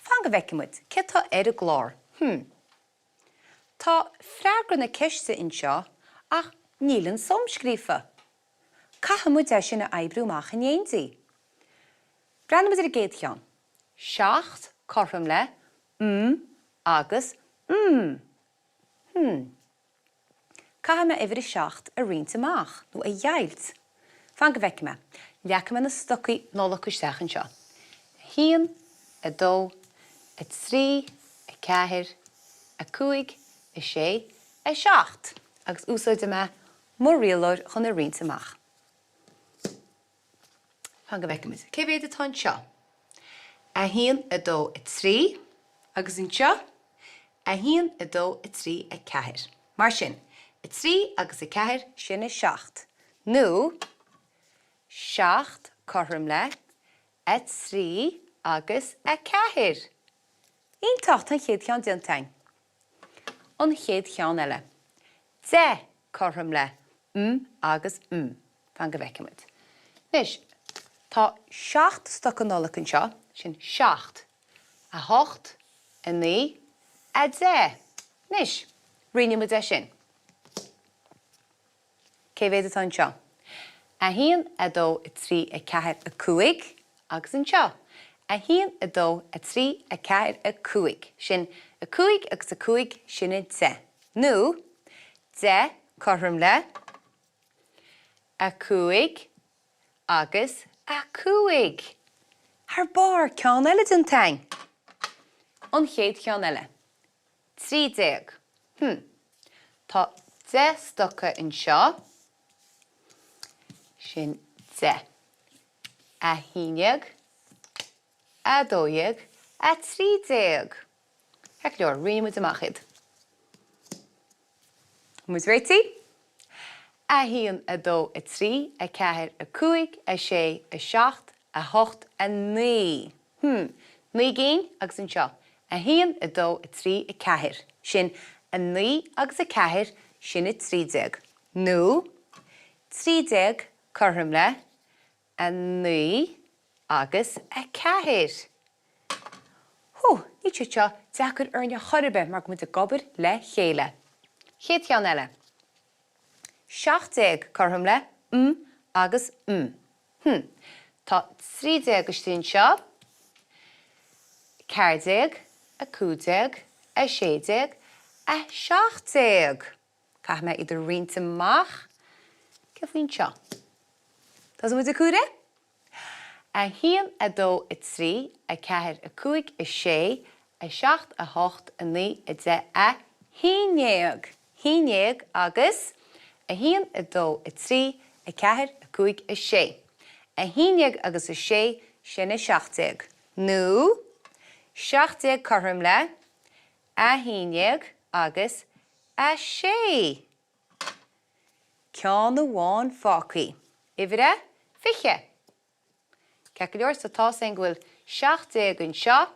Fan go bhfeicfidh muid céard tá ar an gclár. Hm. Tá freagra na ceiste anseo ach níl an suim scríofa. Caithfidh muid é sin a oibriú amach in éindí. Breathnóidh muid ar an gcéad cheann. 7 cothrom le M agus M. Hm. Caithfidh mé uimhir a 7 a roinnt amach, nó a dheighilt. Fan go bhfeicfidh mé. Leagfaidh mé na stocaí Nollag isteach anseo. 1, 2, 3, 4, 5, 6, 7. Agus úsáidfidh mé mo rialóir chun a roinnt amach. Fan go bhfeicfimid. Cé mhéad atá anseo? 1, 2, 3. Agus anseo? 1, 2, 3, 4. Mar sin, 3 agus 4, sin 7. Nó, 7 cothrom le 3 agus 4. Iontach! Tá an chéad cheann déanta againn. An chéad cheann eile. 10 cothrom le M agus M. Fan go bhfeicfidh muid. Anois, tá 7 stoca Nollag anseo, sin 7, 8, 9, 10. Anois, roinnfidh muid é sin. Cé mhéad atá anseo? 1, 2, 3, 4, 5 agus anseo. 1, 2, 3, 4, 5. Sin 5 agus 5, sin 10. Nó 10 cothrom le 5 agus 5. Thar barr! Ceann eile déanta againn. An chéad cheann eile. 13. Hm. Tá 10 stoca anseo. Sin 10. 11, 12, 13. Ceart go leor, roinnfidh muid amach iad. Tá muid réitithe? 1, 2, 3, 4, 5, 6, 7, 8, 9. Hm. 9 gcinn agus anseo. 1, 2, 3, 4. Sin 9 agus 4, sin 13. Nó 13 cothrom le 9 agus 4. Hú, níl siad seo deacair orainn ar chor ar bith mar go bhfuil muid ag obair le chéile. Chéad cheann eile. 17 cothrom le M agus M. Hm. Tá 13 istigh anseo. 14, 15, 16, 17. Caithfidh mé iad a roinnt amach. Céard faoi anseo? Tosóidh muid ag comhaireamh. 1, 2, 3, 4, 5, 6, 7, 8, 9, 10, 11. 11 agus 1, 2, 3, 4, 5, 6. 11 agus 6, sin 17. Nó 17 cothrom le 11 agus 6. Ceann amháin fágtha. Uimhir a 20. Ceart go leor, so tá 's againn go bhfuil 17 anseo,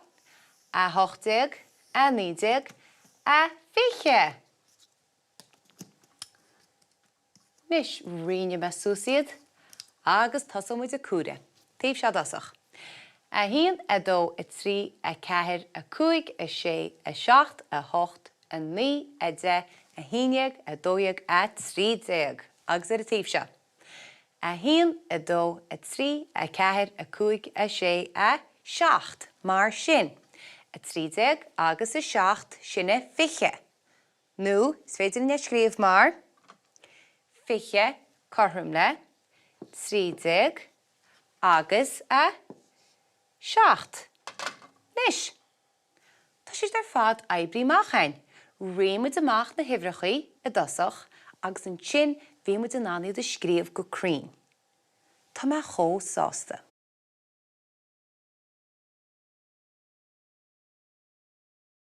18, 19, 20. Anois, roinnfidh mé suas iad agus tosóidh muid ag comhaireamh. Taobh seo i dtosach. 1, 2, 3, 4, 5, 6, 7, 8, 9, 10, 11, 12, 13. Agus ar an taobh seo. 1, 2, 3, 4, 5, 6, 7. Mar sin, 13 agus 7, sin 20. Nó is féidir linn é a scríobh mar 20 cothrom le 13 agus 7. Anois, tá siad ar fad oibrithe amach againn. Roinn muid amach na huimhreacha i dtosach agus ansin bhí muid in ann iad a scríobh go cruinn. Tá mé chomh sásta.